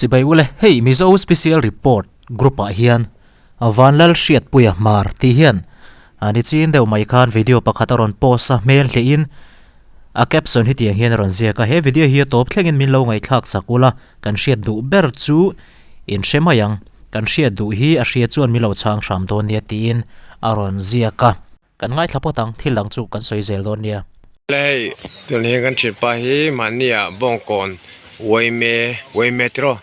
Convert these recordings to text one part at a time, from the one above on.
Chibai ule, hei Mizo Special Report group ah hian Vanlal Hriatpuia Hmar tih hian nichin deuh mai khan video pakhat a rawn post a, hmel hliah in a caption hetiang hian a rawn ziak a, he video hi a tawp thlengin min lo ngaihthlak sak ula, kan hriat duh ber chu in hre mai ang, kan hriat duh hi a hria chuan min lo chhang hram dawn nia tiin a rawn ziak a. Kan ngaithla phawt ang, thil dang chu kan sawi zel dawn nia. Hei tun hi kan thianpa hi mahni ah bawngkawn uaime uaime tiraw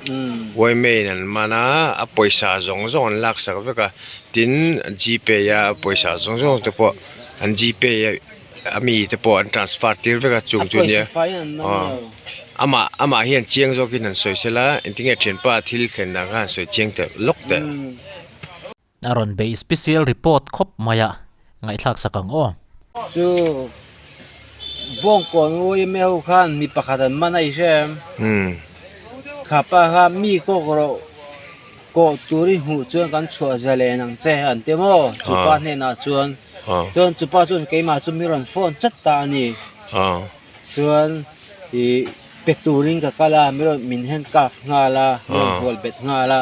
uaime in an man a a pawisa zawng zawng an lak sak vek a tin gpay a pawisa zawng zawng te pawh an gpay a mi te pawh an transfer tir vek a chung chu nia amah amah hian chiang zawkin han sawi sela engtinge thianpa thil thlen dan kha han sawi chiang teh lawk teh. A rawn bei special report khawp mai a, ngaihthlak sak ang aw. Chu Bawngkawn UMA ho khan mi pakhat an man a i hre em? Kha pa kha mi kawk rawh kawh tur i hmuh chuan kan chhuah zalen ang che an ti maw? Chu pa hnenah chuan chuan chu pa chuan keimah chu mi rawn phone chat ta a ni. Chuan ih pe turin ka kal a mi rawn min handcuff nghal a mi rawn hual bet nghal a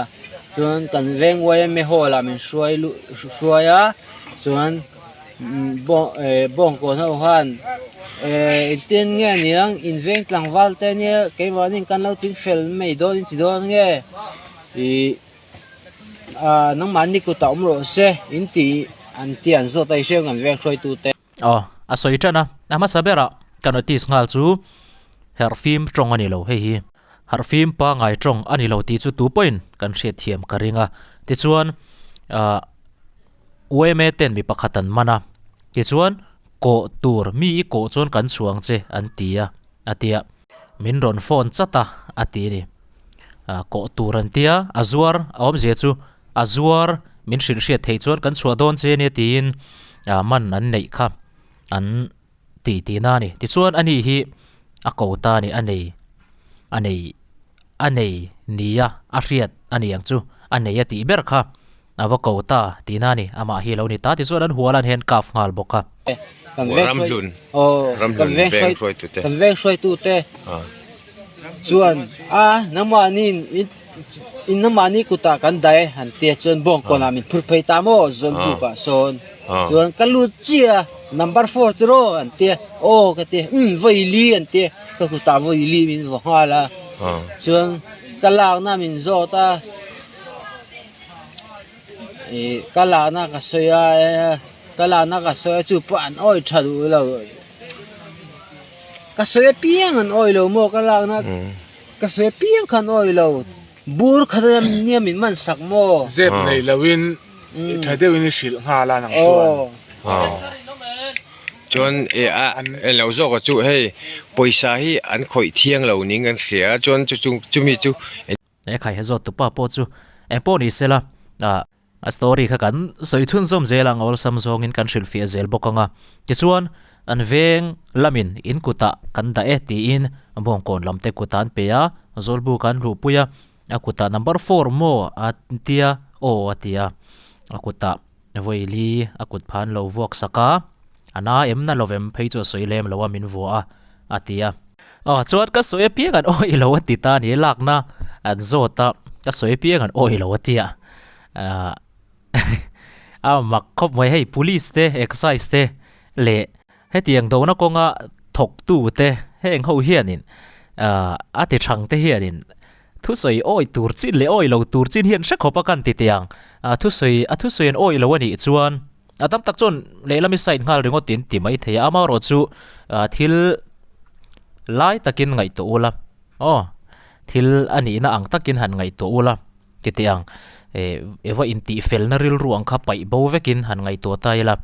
chuan kan veng yma hall ah min hruai luh hruai a chuan bawng eh bawngkawn ho khan eh engtin nge aniang in veng tlangval te ania keimahni kan lo ching fel mai dawn in ti dawn nge ih ah nangmahni kutah awm rawh se in tih an tih an zawt a i hriat ang kan veng hruaitu te. Aw, a sawi tan a, a hmasa berah ka notice nghal chu Herhfim tawng a ni lo hei hi. Harhfim pangai tawng a ni lo tih chu tu pawhin kan hriatthiam ka ring a. Tichuan ah yma ten mi pakhat an man a, tichuan kawh tur mi i kawh chuan kan chhuang che an ti a, a ti a. Min rawn phone chat a, a ti a ni. Ah kawh tur an ti a, a zuar a awmzia chu a zuar min hrilh hriat theih chuan kan chhuah dawn che ania tiin ah man an neih kha an ti tihna a ni. Tichuan ani hi a ko ta a ni, a nei a nei a nei nia a hriat a ni ang chu a nei a tih ber kha. A va ko ta tihna a ni, amah hi a lo ni ta tichuan an hual a an handcuff nghal bawk a. Kan veng hruai aw kan veng hruai kan veng hruaitute chuan a nangmahni in nangmahni kutah kan daih e han tia chuan bawngkawnah min phur phei ta maw zawn bukah sawn chuan ka lut chiah a number four tiraw an tia aw ka ti umm vawi li an tia ka kutah vawi li min vaw nghal a chuan ka lakna min zawt a. Ih ka lahna ka sawi a ka lahna ka sawi a chu pawh an awi tha duh lo ka sawi apiang an awi lo maw ka lakna ka sawi apiang kha an awi lo bur khat ania min man sak maw zep nei lo in tha deuh in i hrilh nghal a nang chuan chuan e a englo zawk a chu hei pawisa hi an khawih thiang lo ning kan hria a chuan chu chumi chu. He khai he zawt tupa pawh chu eng pawh ni sela ah a story kha kan sawi chhunzawm zel ang awlsam zawngin kan hrilhfiah zel bawk ang a. Tichuan an veng lamin in kutah kan dah e tiin bawngkawn lam te kut an pe a, Zawlbuk an luhpui a, a kutah number four maw a tia aw a ti a, a kutah vawi li a kut pha an lo vuak sak a, a na em na lovem phei chu a sawi lem lo a min vuah a a ti a. Aw chuan ka sawi apiang an awih lo a ti ta a ni, lakna an zawt a, ka sawi apiang an awih lo a ti a, ah a mak khawp mai hei police te excise te leh hetiang dona kawnga thawk tu te heng ho hianin ah a ti thang te hianin thusawi awih tur chin leh awih lo tur chin hian hre khawp a kan ti teh ang, ah thusawi a thusawi an awih lo a nih chuan a tam tak chuan lehlam i side nghal ringawt in ti mai thei a amaherawh chu ah thil lai takin ngaihtuah ula aw thil a nihna ang takin han ngaihtuah ula ti teh ang eh eva intih felna rilru ang kha paih bo vekin han ngaihtuah ta ila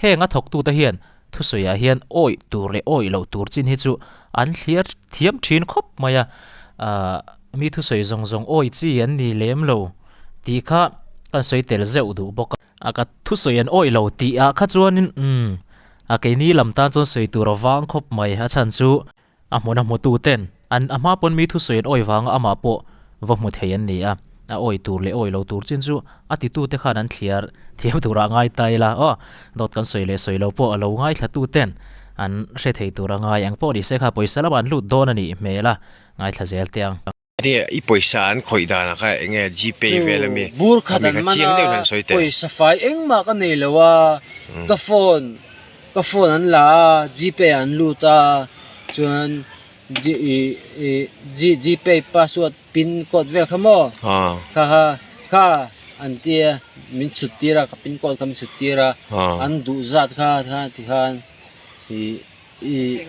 heng a thawk tute hian thusawi ah hian awih tur leh awih loh tur chin hi chu an thliar thiam thin khawp mai a ah mi thusawi zawng zawng awih chi an ni lem lo tih kha kan sawi tel zeuh duh bawk a. A ka thusawi an awih lo tih ah kha chuanin umm a keini lam tan chuan sawi tur a vang khawp mai a chhan chu a hmun a hmu tu ten an a hma pawn mi thusawi an awih vanga amah pawh va hmu thei an ni a, a awih tur leh awih lo tur chin chu a ti tu te khan an thliar thiam tur ah ngai ta ila aw dawt kan sawi leh sawi lo pawh a lo ngaithla tu ten an hre thei tur a ngai ang pawh ni se kha pawisa lamah an lut dawn a nih hmel a ngaithla zel teh ang. Tinge i pawisa an khawih danah kha enge Gpay vel ami Chu bur khat ami an kha man chiang a deuhin han sawi teh. pawisa fai engmah ka nei lo a ka phone ka phone an la a Gpay ah an lut a chuan G ih ih G Gpay password pin code vel kha maw kha kha kha an tia min chhut tir a ka pin code kha min chhut tir a an duh zat kha tikhan ih ih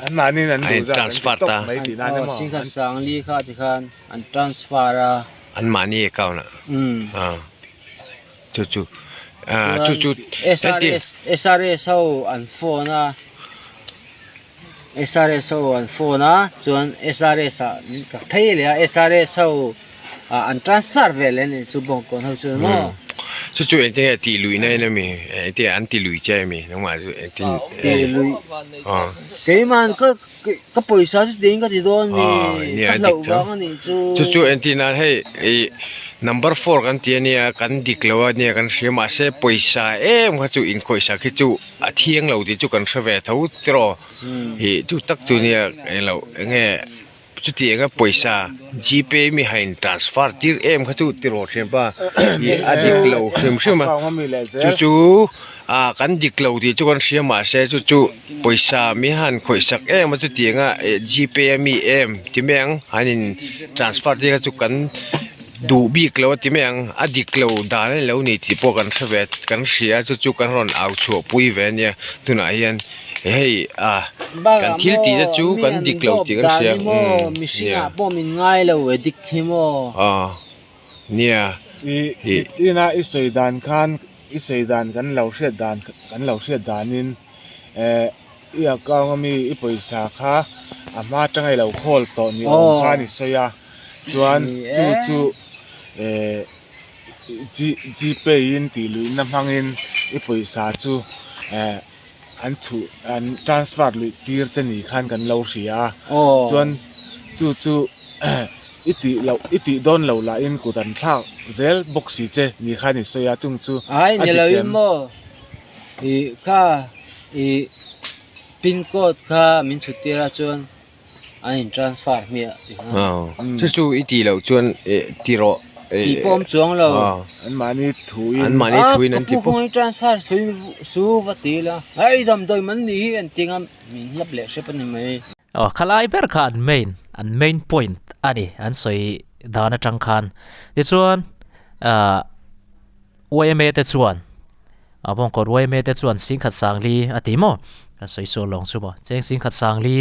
An mahniin an An duh zat an ti transfer tawp ta. mai an tihna a ni aw maw? singkhat An sangli kha tikhan an transfer a. An mahni account ah. Umm. Ah. Chu chu ah chu Chuan chu engti SRS SRS ho an phone a SRS ho an phone a chuan SRS ah min ka phei leh a SRS ho ah an transfer ve leh a ni chu bawngkawn ho chuan maw. Chu chu engtin nge tih luihna in ami engtin an ti lui che ami nangmah chu engtin Tih luih ah keimah ka ka pawisa chu tiin ka ti dawn mi ah nia ka a dik hlauh tho vang a nih chu. Chu chu entir nan hei ih number four kan ti ania kan dik lo a nia kan hria mahse pawisa em kha chu inkhawihsak hi chu a thiang lo tih chu kan hre ve tho tiraw ih chu tak chu nia englo enge Chuti anga pawisa Gpay mi hain transfer tir em kha chu tiraw thianpa ih a dik lo hrim hrim a chu chu ah kan dik lo tih chu kan hria mahse chu chu pawisa mi han khawih sak em a chuti anga ih Gpay a mi em ti mai ang han in transfer tir kha chu kan duh bik lo a ti mai ang a dik lo dan a ni lo ni tih pawh kan hre ve kan hria chu chu kan rawn au chhuah pui ve a nia tunah hian. Hei a kan Bakah thil tih te maw chu mi kan an dik lo dawp tih kan dan hria hi maw umm mihring nia ah pawh min ngai lo e dik hi maw. ah nia I ih ina i sawi dan khan i sawi dan kan lo hriat dan kan lo hriat danin eh i account ami i pawisa kha a hma atanga i lo call tawh ni awm khan i sawi a chuan chu chu eh G gpay in tih luihna hmangin i pawisa chu eh. an chhuh an transfer luih tir che ni khan kan lo hria a chuan chu chu i tih loh i tih dawn loh lahin kut an thlak zel bawk si che ni khan i sawi a chung chu Ai a ni dik lo in em? maw ih kha ih pin code kha min chhut tir a chuan an in transfer hmiah ti kha. Chu chu i tih loh chuan eh ti rawh. Tih pawh awm chuang lo. An mahni thuin. An mahni thuin an ti pawh. Ka pu kawng i transfer su va ti ila. Hei damdawi man ni hi an ti ngam min hlap leh hrep a ni mai. Aw khalai ber kha an main an main point a ni an sawi dan atang khan. Tichuan ah YMA te chuan a bawngkawn YMA te chuan singkhat sangli a ti maw a sawi sual lawng chu maw cheng singkhat sangli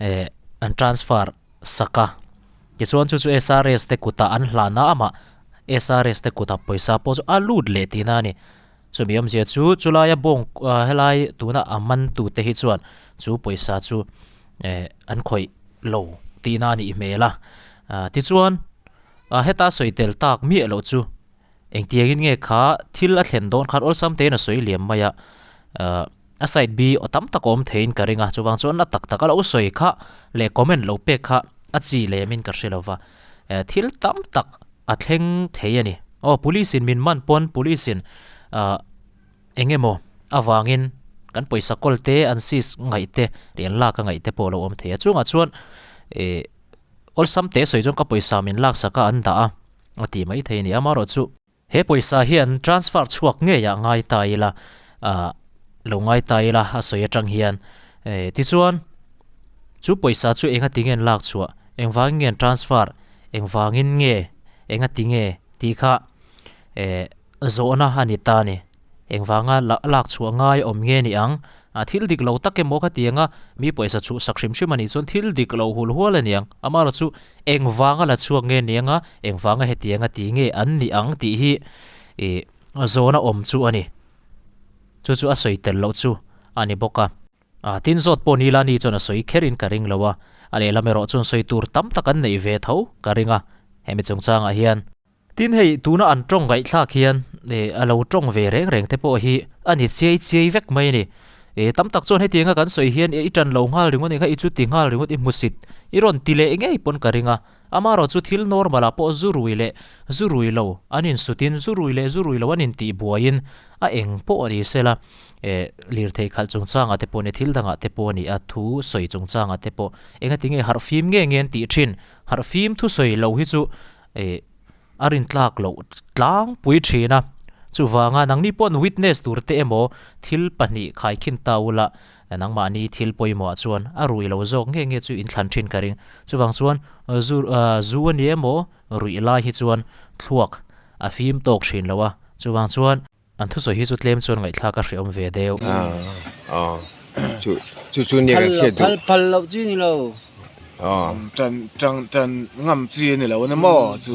eh an transfer sak a tichuan chu chu SRS te kutah an hlan a amah SRS te kutah pawisa pawh chu a lut leh tihna a ni chumi awmzia chu chulaia bawng helai tuna a man tute hi chuan chu pawisa chu eh an khawih lo tihna a nih hmel a ah tichuan ah heta sawi tel tak miah loh chu. Engtiangin nge kha thil a thlen dawn khan awlsam tein a sawi liam mai a, ahh a side bi aw tam tak a awm theiin ka ring a, chuvang chuan a tak tak a lo sawi kha leh comment lo pek kha a chi lemin ka hre lova, eh thil tam tak a thleng thei a ni. Aw police in min man pawn police in ahh eng emaw avangin kan pawisa kawl te an seize ngaih te leh an lak a ngaih te pawh a lo awm thei a, chungah chuan eh awlsam te sawi chuan ka pawisa min laksak a an dah a. A ti mai thei a ni. Amaherawhchu, he pawisa hian transfer chhuak ngeiah ngai ta ila, ah, lo ngai ta ila a sawi atang hian. Eh, tichuan, chu pawisa chu enga ti nge an lak chhuah, engvangin nge an transfer, engvangin nge, enga ti nge tih kha, eh, zawhna a ni ta a ni. Engvanga lak chhuah ngai awm nge ni ang? A thil dik lo tak emaw ka ti ang a, mi pawisa chhuh sak hrim hrim a nih chuan thil dik lo hul hual a ni ang. Amaherawh chu engvanga la chhuak nge ni ang a, engvanga hetiang a ti nge an ni ang tih hi ih zawna awm chu a ni. Chu chu a sawi tel loh chu a ni bawk a. A tin zawt pawh ni la ni chuan a sawi kher in ka ring lo a, a lehlam erawh chuan sawi tur tam tak an neih ve tho ka ring a, hemi chungchangah hian. Tin hei tuna an tawng ngaihthlak hian eh a lo tawng ve reng reng te pawh hi a ni chiai chiai vek mai a ni. Eh tam tak chuan hetianga kan sawi hian eh i tan lo nghal ringawt nih kha i chu ti nghal ringawt i hmusit i rawn ti leh ngei pawn ka ring a. Amaherawh chu thil normal ah pawh zu rui leh zu rui lo an insutin zu rui leh zu rui lo an intih buaiin a eng pawh a ni sela eh lirthei khalh chungchangah te pawh a ni thil dangah te pawh a ni a thu sawi chungchangah te pawh engatinge harh fim nge nge an tih thin harh fim thusawi lo hi chu eh a rintlak loh tlangpui thin a, chuvanga nangni pawh an witness tur te emaw thil pahnih khaikhin ta ula nangmahni thil pawimawhah chuan a rui lo zawk nge nge chu in thlan thin ka ring. Chuvang chuan zu zu a ni emaw ruih lai hi chuan thluak a fim tawk thin lo a, chuvang chuan An thusawi hi chu tlem chuan ngaihthlak a hrehawm ve deuh. Chu chu chu nia kan hriat duh. Phal phal loh chi ni lo. Tan tang tan ngam chi a ni lo a ni maw? Chu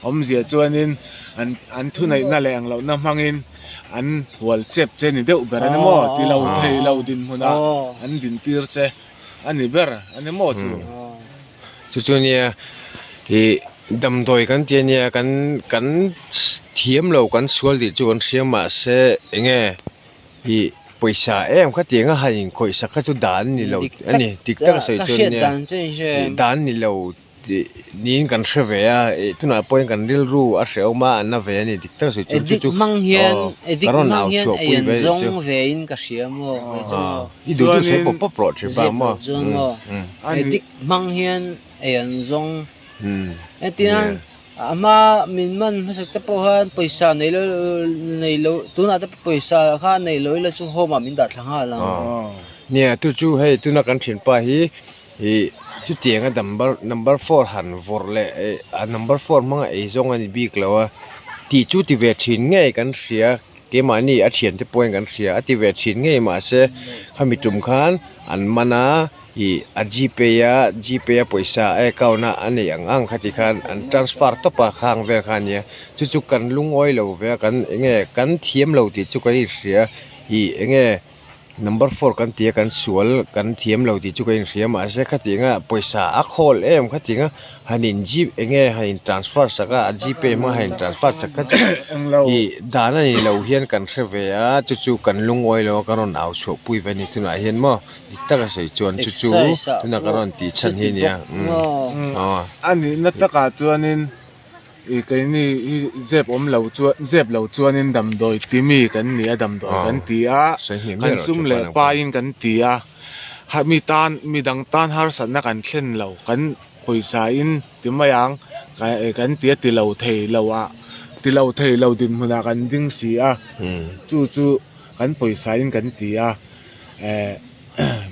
awmzia chuanin an an thuneihna leh ang lohna hmangin an hual chep che ni deuh ber a ni maw? Ti lo thei lo dinhmunah an dintir che a ni ber a ni maw chu? Chu chu nia ih damdawi kan ti ania kan kan thiam lo kan sual tih chu kan hria mahse eng nge ih pawisa em kha tiang a han inkhawih sak kha chu dan a ni lo a ni dik tak a sawi chuan nia dan a ni lo tih niin kan hre ve a ih tunah pawhin kan rilru a hrehawm a an na ve a ni dik tak a sawi chuan chu chu aw ka rawn au chhuah pui ve a nih chu i duh duh sawi pawp pawp rawh thin pa maw. Hmang hian ei an zawng. Hetiang a hma min man hmasa te pawh khan pawisa nei lo nei lo tunah te pawh pawisa kha nei lo ila chu home ah min dah thla nghal ang. Nia tu chu hei tuna kan thianpa hi ih chutianga number number four han vawrh leh a number four hmanga ei zawng a ni bik lo a tih chu ti ve thin ngei kan hria. Keimahni a thiante pawhin kan hria a ti ve thin ngei mahse khami tum khan an man a ih a gpay a gpay a pawisa a account a a neih ang ang khati khan an transfer tawp a khang vel kha a nia chu chu kan lungawi lo ve a kan eng nge kan thiam lo tih chu kan inhria ih eng nge number four kan ti a kan sual kan thiam lo tih chu ka inhria mahse khatianga pawisa a khawl em khatianga han in jeep eng nge han in transfer sak a a gpay hmanga han in transfer sak kha chu ih dan a ni lo hian kan hre ve a chu chu kan lungawi lo a kan rawn au chhuah pui ve a ni tunah hian maw dik taka sawi chuan chu chu tunah kan rawn tih chhan hi a nia umm aw. A nihna takah chuanin Ih keini hi zep awm lo chuan zep lo chuanin damdawi ti mi kan ni a damdawi kan ti a kan sum leh paiin kan ti a ha mi tan mi dang tan harsatna kan thlen lo kan pawisa in ti mai ang kan ti a ti lo thei lo ah ti lo thei lo dinhmunah kan ding si a chu chu kan pawisa in kan ti a eh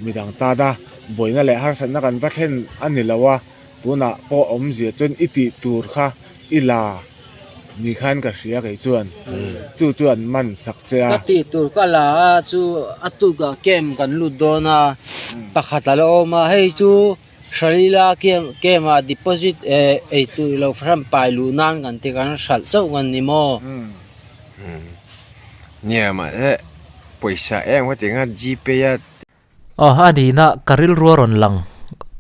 mi dang tana buaina leh harsatna kan va thlen a ni lo a. Tunah pawh awmzia chuan i tih tur kha i la ni khan ka hria kei chuan chu chu an man sak che a. Ka tih tur ka la a chu a tukah camp kan lut dawn a pakhat a la awm a hei chu Hralila camp camp ah deposit eh ei tur ilo hran pai luh nan kan ti kan hralh chauh kan ni maw. Nia mahse pawisa em kha tinga gpay a. Aw a nihna ka rilru a rawn lang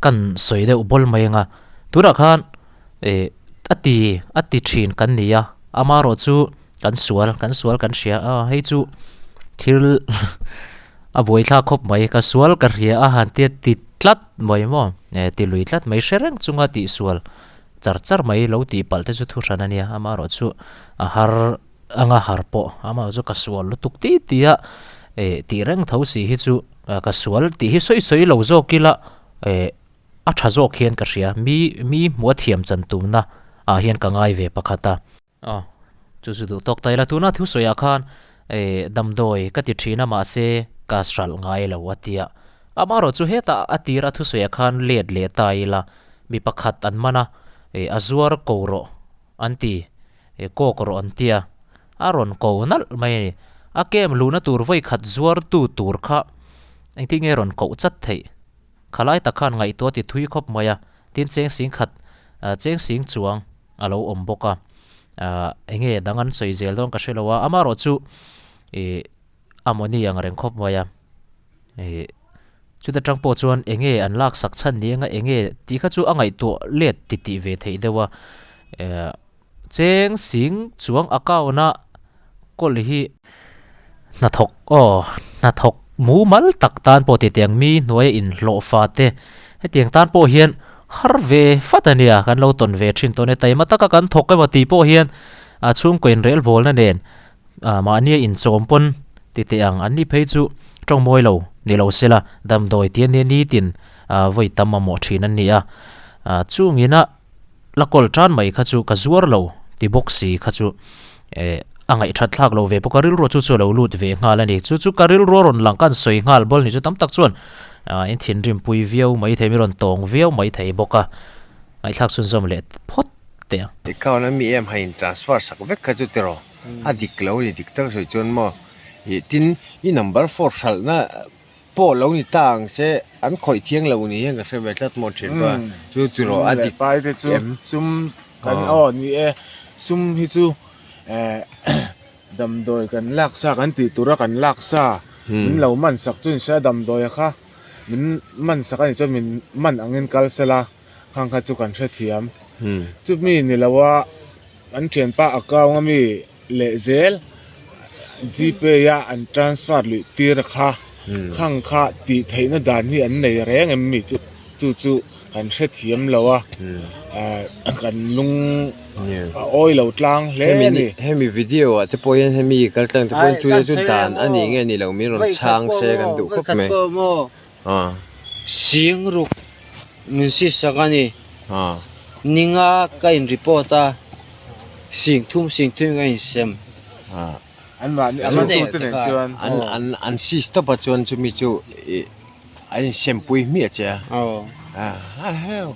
kan sawi deuh bawl mai anga tunah khan ih a ti a ti thin kan ni a amaherawh chu kan sual kan sual kan hria a hei chu thil a buaithlak khawp mai ka sual ka hria a han tia ti tlat mai maw eh ti lui tlat mai hre reng chunga tihsual char char mai lo tih palh te chu thu hran a nia amaherawh chu a har. Anga har pawh amah chu ka sual lutuk ti ti a eh tih reng tho si hi chu ka sual tih hi sawi sawi lo zawk ila eh a tha zawk hian ka hria mi mi hmuh a thiam chan tumna ah hian ka ngai ve pakhat a. Aw chu chu duh tawk ta ila tuna thu sawiah khan eh damdawi ka ti thin a mahse ka hralh ngai lo a tia amaherawh chu hetah a tir a thusawiah khan let leh ta ila mi pakhat an man a eh a zuar ko rawh an ti. E kawk rawh an tia, a rawn ko nalh mai a ni. A kem luhna tur vawi khat zuartu tur kha engtin nge rawn koh chat theih? Khalai tak khan ngaihtuah ti thui khawp mai a, tin cheng sing khat cheng sing chuang a lo awm bawk a. Enge dang an sawi zel dawn ka hre lo a, amaherawh chu ih a mawni ang reng khawp mai a. Ih chuta tang pawh chuan enge an laksak chhan ni anga enge tih kha chu a ngaihtuah let titih ve theih deuh a. Cheng sing chuang account a kawl hi hnathawk aw hnathawk mumal tak tan pawh titiang mi hnuaia inhlawh fa te hetiang tan pawh hian har ve fat a nia, kan lo tawn ve thin tawn e, taima taka kan thawk emaw tih pawh hian a chhungkaw inrelbawlna nen mahnia inchawm pawn ti teh ang, an ni phei chu tawng mawi lo ni lo sela damdawi tih a nia nitin vawi tam mamawh thin an ni a, chungina la kawl tan mai kha chu ka zuar lo ti bawk si kha chu eh a ngaihthat thlak lo ve bawk a rilru chu chu a lo lut ve nghal a ni chu chu ka rilru a rawn lang ka an sawi nghal bawl ni chu tam tak chuan ah in thinrim pui viau mai thei mi rawn tawng viau mai thei bawk a ngaihthlak chhunzawm leh phawt teh ang. Account a mi em ha in transfer sak vek kha chu tiraw a dik lo a ni dik tak sawi chuan maw ih tin i number four hralhna Pawh lo ni ta ang se, an khawih thiang lo ni hian ka hre ve tlat maw thin pa, chu chu rawh a dik pai te chu sum kan aw ni e, sum hi chu eh damdawi kan lak sa kan tih tura kan lak sa min lo man sak chu ni se a damdawi kha min man sak a nih chuan min man angin kal sela khang kha chu kan hrethiam chumi ni lo a an thianpa account ami leh zel gpay a an transfer luih tir kha khang kha tih theihna dan hi an nei reng em mi chu chu chu kan hrethiam lo a ah kan lung a awi lo tlang hle a ni. Hemi video ah te pawh hian hemi kal tlang te pawh hian chu chu dan a nih nge ni lo min rawn chhang se kan duh khawp mai. Sing ruk min si sak a ni. Ninga ka in report a, sing thum sing thum ka in sem. An mahni a hmangtu te nen chuan. An an an si stop a chuan chumi chu ih an in sem pui hmiah che a. A heu.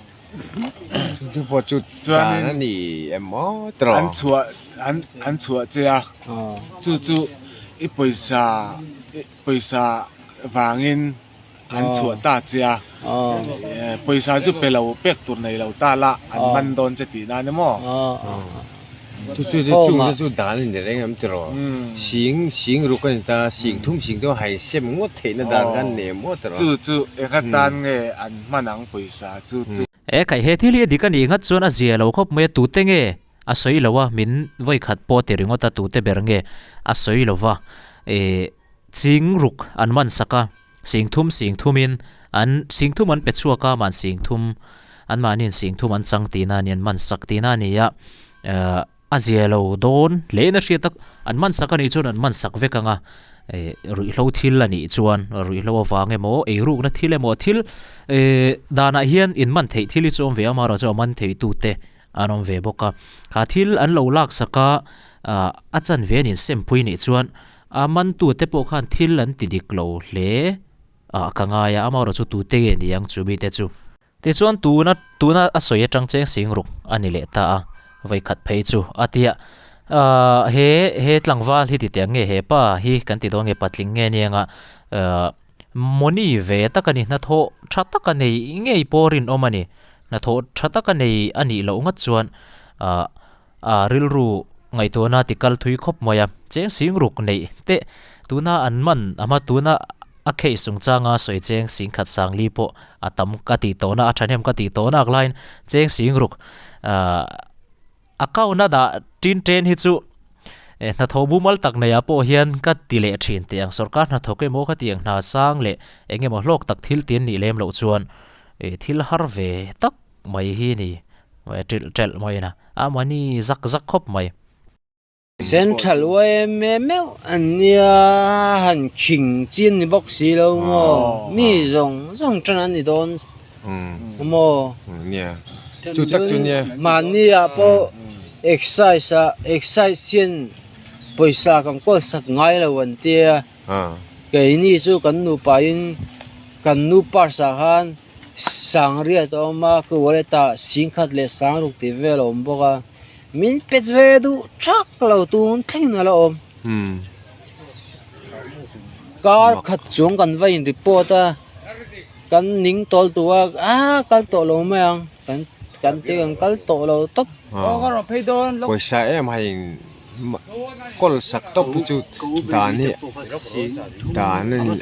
Chu pawh chu dan a ni em aw tiraw. An chhuah an an chhuah che a. Chu chu i pawisa pawisa vangin an chhuah ta che a, pawisa chu pe lo pek tur nei lo ta la an man dawn che tih nan emaw. Chu chu chu chung te chu dan a ni reng em tiraw? Sing sing ruk a ni ta, sing thum sing thum hai sem ngawt theihna dan kha an nei maw tiraw? Chu chu enga tan nge an hman ang pawisa chu chu. E khaih he thil hi a dik a nih ngat chuan a zia lo khawp mai a tute nge a sawi lo a min vawi khat pawh ti ringawt a tute ber nge a sawi lo va e ching ruk an man sak a. Sing thum sing thumin an sing thum an pe chhuak a, man sing thum an mahniin sing thum an chang tihna a ni, an man sak tihna a ni a, eh a zia lo dawn hlein a hriat a, an man sak a nih chuan an man sak vek ang a, eh ruihhlo thil a nih chuan ruihhlo avang emaw eirukna thil emaw thil eh danah hian in man theih thil hi chu awm ve a, amaherawhchu a man thei tute an awm ve bawk a, kha thil an lo lak sak a, ah a chanve an insempui nih chuan A mantute pawh khan thil an ti dik lo hle ah ka ngai a, amaherawh chu tute nge ni ang chu mite chu. Tichuan tuna tuna a sawi atang cheng sing ruk a ni leh ta a, vawikhat phei chu a ti a, ah he he tlangval hi ti teh ang nge he pa hi kan ti dawn nge patling nge ni anga ah mawni ve tak a ni, hnathawh tha tak a nei ngei pawh rinawm a ni, hnathawh tha tak a nei a nih loh ngat chuan ah A rilru ngaihtuahna ti kal thui khawp mai a, cheng sing ruk neih teh tuna an man a hma tuna a case chungchanga sawi cheng sing khat sang li pawh a tam ka tih tawhna a thahnem ka tih tawhna ak laiin cheng sing ruk ahh account a dah tin ten hi chu eh hnathawh mumal tak neiah pawh hian ka ti leh thin teh ang sorkar hnathawk emaw ka tih ang hna sang leh eng emaw hlawk tak thil ti an nih lem loh chuan eh thil har ve tak mai hi ni ṭilh ṭelh mai a a mahni zak zak khawp mai. Central yma meuh an nia han khing chin ni bawk si lo maw mi zawng zawng tan an ni dawn maw chu tak chu nia mahni ah pawh exercise ah exercise hian pawisa kan kawl sak ngai lo an tia keini chu kan nupa in kan nu purse ah khan Sangriat a awm a ka wallet ah singkhat leh sangruk tih vel a awm bawk a min pet ve duh thak lo tun thlengin a la awm kar khat chuang kan va in report a kan ning tawl tawh a ah kal tawh lo mai ang kan kan ti kan kal tawh lo tawp. Pawisa em hai kawl sak tawp hi chu dan hi dan a ni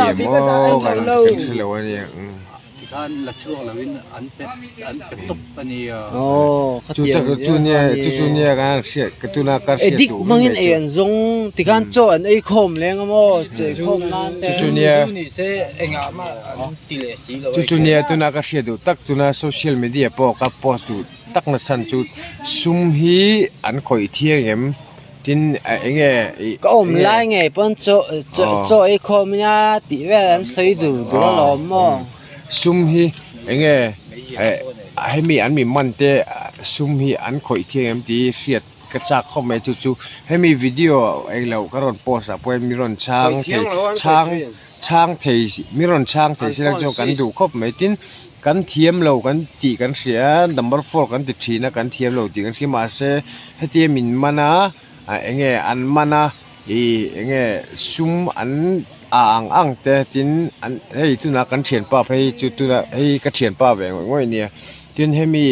a ni maw kan hre lo a nia. Tikhan la chhuak loin an pe an pe tawp a nia. Aw khatiang chu chu nia chu chu nia kan hriat ka tuna ka hriat duh dik hmangin ei an zawng tikhan chaw an ei khawm leng a maw chaw ei khawm nan te chu chu nia ni se engah mah an ti leh si lo chu chu nia tuna ka hriat duh tak tuna social media pawh ka post duh tak na chhan chu sum hi an khawih thiang em. Tin eng nge ih. Ka awm lai ngei pawn chaw chaw ei khawm nia tih vel an sawi dur dur alawm maw. Sum hi eng nge hemi an mi man te sum hi an khawih thiang em tih hriat ka chak khawp mai chu chu hemi video englo ka rawn post ah pawh hian mi rawn chhang thei chhang chhang thei mi rawn chhang thei se lang chuan kan duh khawp mai tin kan thiam lo kan tih kan hria a number four kan ti thin a kan thiam lo tih kan hria mahse hetia min man a ah eng nge an man a ih eng nge sum an a ang ang te tin an hei tunah kan thianpa phei chu tunah hei ka thianpa ve ngawih ngawih ania tin hemi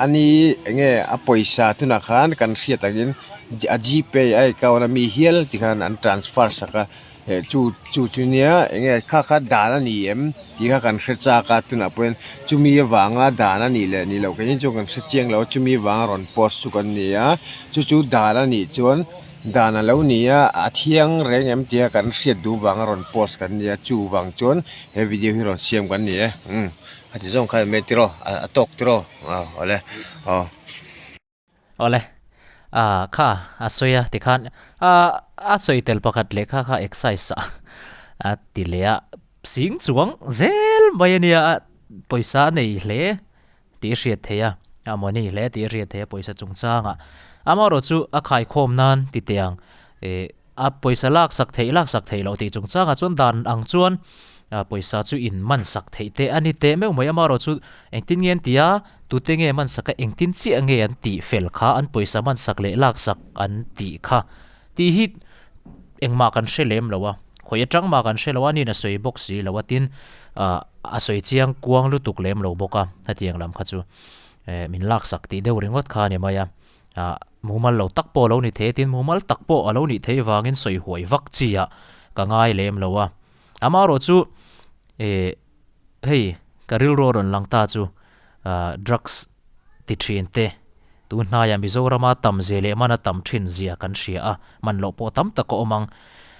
ani eng nge a pawisa tunah khan kan hriat angin a g pay a account ami hial tikhan an transfer sak a. Eh chu chu chu nia eng nge kha kha dan a ni em tih kha kan hre chak a tunah pawhin chumi avanga dan a nih leh nih loh keini chuan kan hre chiang lo a chumi avanga rawn post chu kan ni a chu chu dan a nih chuan dan a lo ni a a thiang reng em tia kan hriat duh vanga rawn post kan ni a chuvang chuan he video hi rawn siam kan ni e umm a ti zawng kha em e tiraw a tawk tiraw aw awle aw. Awle, ah kha a sawi a tikhan ah a sawi tel pakhat leh kha kha exercise ah a ti leh a, sing chuang zel mai a nia a pawisa a nei hle tih a hriat theih a, a money hle tih a hriat theih a pawisa chungchangah amaherawhchu a khaikhawm nan ti teh ang ih A pawisa lak sak theih lak sak theih loh tih chungchangah chuan dan ang chuan pawisa chu in man sak theih teh a ni teh meuh mai amaherawh chu engtin nge an ti a, tute nge man sak a engtin chiah nge an tih fel kha an pawisa man sak leh lak sak an tih kha tih hi engmah kan hre lem lo a, khawi atang mah kan hre lo a nin a sawi bawk si lo a tin a sawi chiang kuang lutuk lem lo bawk a hetiang lam kha chu min lak sak tih deuh ringawt kha a ni mai a. Ah, mumal lo tak pawh a lo ni thei tin mumal tak pawh a lo nih theih vangin sawi huai vak chi ah ka ngai lem lo a. Amaherawh chu eh hei ka rilru a rawn lang ta chu ah drugs ti thin te tun hnaiah Mizorama tam zia leh mana tam thin zia kan hria a, man loh pawh tam tak a awm ang.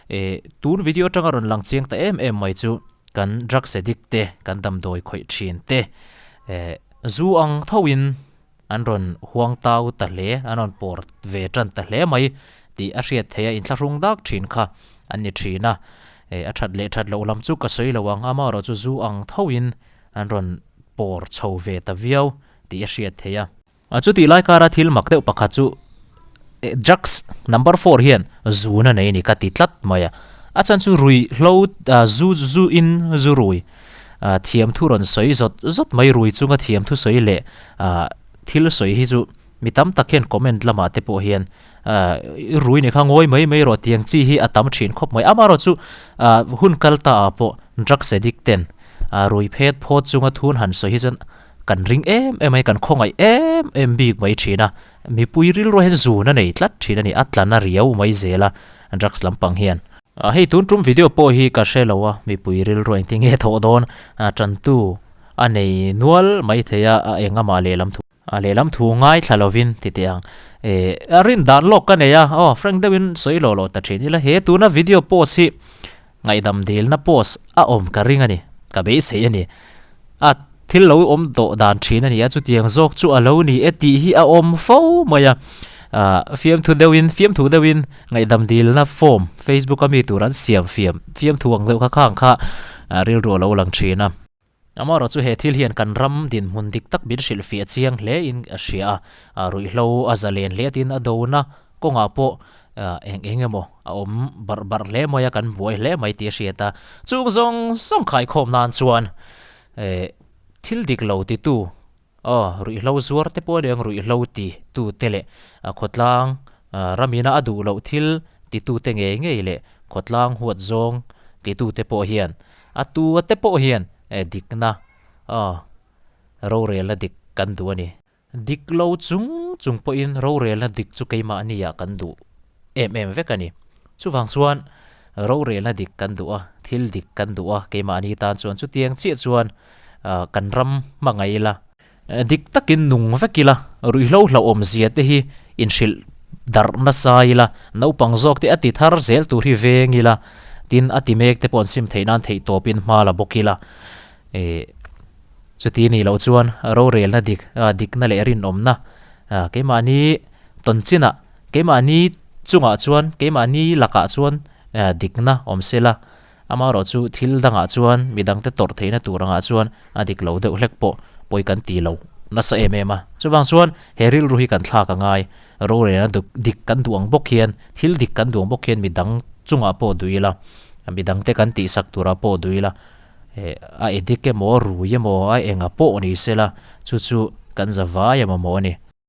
Eh tun video atanga rawn lang chiang ta em em mai chu kan drugs addict te kan damdawi khawih thin te eh zu ang thoin An rawn huang tau ta hle, an rawn pawr ve tan ta hle mai tih a hriat theih a, inthlahrung dak thin kha an ni thin a. Eh, a that leh that loh lam chu ka sawi lo ang, amaherawh chu zu ang thoin an rawn pawr chho ve ta viau tih a hriat theih a. A chutih lai kara thil mak deuh pakhat chu drugs number four hian zun a nei a ni ka ti tlat mai a. A chhan chu ruihhlo zu zu in zu rui thiamthu rawn sawi zawt zawt mai rui chunga thiamthu sawi leh thil sawi hi chu mi tam tak hian comment lamah te pawh hian rui nih kha ngawi mai mai rawh tiang chi hi a tam thin khawp mai. Amaherawh chu hun kal ta ah pawh drugs addict ten rui phet phawt chunga thun han sawi hi chuan kan ring em em mai kan khawngaih em em bik mai thin a. Mipui rilru hian zun a nei tlat thin a ni, a tlan a riau mai zel a drugs lampang hian. Hei tun tum video pawh hi ka hre lo a, mipui rilru engtin nge thawh dawn tantu a nei nual mai thei a, a eng amah lehlam thu lehlam thu ngaithla lovin ti teh ang. Eh a rin dan lawk ka nei a, aw frank deuhin sawi lawh lawh ta thin ila he tuna video post hi Ngaihdam dilna post a awm ka ring a ni, ka beisei a ni. A thil lo awm tawh dan thin a ni a, chutiang zawk chu a lo ni e tih hi a awm fo mai a. Ah, fiamthu deuhin, fiamthu deuhin ngaihdam dilna form Facebook a mi tur an siam fiam, fiamthu ang deuh kha khang kha rilru a lo lang thin a. Amaherawh chu he thil hian kan ram dinhmun dik tak min hrilhfiah chiang hle in a hria a, ruihhlo a zalen hle tin a dona kawngah pawh eng eng emaw a awm barh barh hle mai a, kan buai hle mai tih a hriat a. Chung zawng zawng khaikhawm nan chuan thil dik lo titu Aw, ruihhlo zuar te pawh a ni ang, ruihhlo ti tu te leh khawtlang ramina a duh loh thil ti tu te ngei ngei leh khawtlang huat zawng ti tu te pawh hian a tu a te pawh hian dikna aw rorelna dik kan duh a ni. Dik lo chung chung pawhin rorelna dik chu keimahnia kan duh em em vek a ni. Chuvang chuan rorelna dik kan duh a, thil dik kan duh a keimahni tan chuan chutiang chiah chuan. Kan ram hmangaih ila, dik takin nung vek ila, ruihhlo hlauhawm zia te hi inhrilh darh nasa ila, naupang zawk te a ti thar zel tur hi veng ila, tin a ti mek te pawh an sim theih nan theih tawpin hma la bawk ila. Chuti nih loh chuan rorelna dik, dikna leh rinawmna keimahni tawn chinah, keimahni chungah chuan, keimahni lakah chuan dikna awm sela, Amaherawh chu thil dangah chuan midangte tawrh theihna tur angah chuan a dik lo deuh hlek pawh pawi kan ti lo nasa em em a. Chuvang chuan he rilru hi kan thlak a ngai. Rorelna dik kan duh ang bawk hian, thil dik kan duh ang bawk hian midang chungah pawh duh ila, midangte kan tihsak turah pawh duh ila, a edik emaw, a rui emaw, a enga pawh ni sela, chu chu kan za vai a mamawh a ni.